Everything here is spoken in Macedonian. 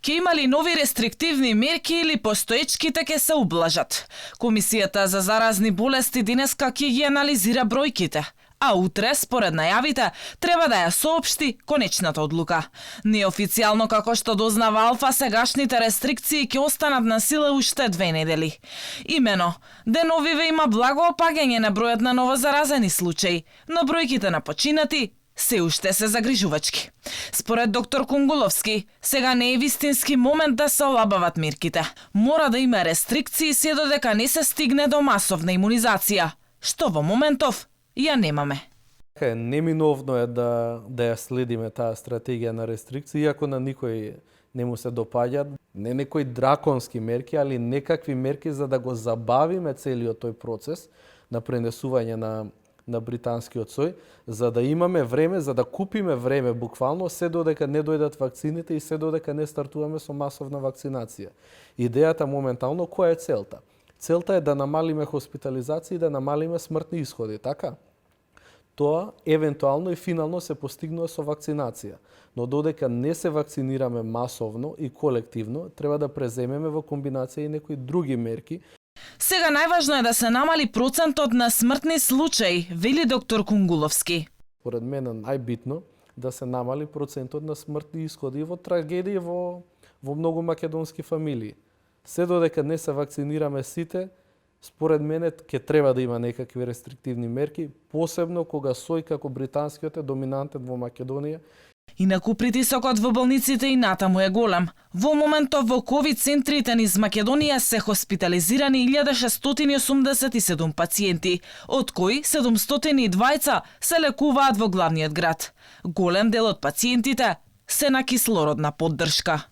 Ќе има ли нови рестриктивни мерки или постоечките ќе се ублажат? Комисијата за заразни болести денеска ќе ги анализира бројките, а утре, според најавите, треба да ја соопшти конечната одлука. Неофицијално, како што дознава Алфа, сегашните рестрикции ќе останат на сила уште 2 недели. Имено, деновиве има благо опаѓање на бројот на новозаразени случаи, но бројките на починати се уште се загрижувачки. Според доктор Кунгуловски, сега не е вистински момент да се олабават мерките. Мора да има рестрикции се додека не се стигне до масовна имунизација, што во моментов ја немаме. Неминовно е да ја следиме таа стратегија на рестрикции, иако на никој не му се допаѓаат, не некои драконски мерки, али некакви мерки за да го забавиме целиот тој процес на пренесување на британскиот сој, за да имаме време, за да купиме време буквално се додека не дојдат вакцините и се додека не стартуваме со масовна вакцинација. Идејата моментално која е целта? Целта е да намалиме хоспитализации и да намалиме смртни исходи, така? Тоа евентуално и финално се постигнува со вакцинација, но додека не се вакцинираме масовно и колективно, треба да преземеме во комбинација и некои други мерки. Сега најважно е да се намали процентот на смртни случаи, вели доктор Кунгуловски. Поред мене најбитно да се намали процентот на смртни исходи во трагедии во многу македонски фамилии. Се додека не се вакцинираме сите, според мене ќе треба да има некакви рестриктивни мерки, посебно кога сој како британскиот е доминантен во Македонија. Инаку притисокот во болниците и натаму е голем. Во моментов во ковид центрите низ Македонија се хоспитализирани 1687 пациенти, од кои 702 се лекуваат во главниот град. Голем дел од пациентите се на кислородна поддршка.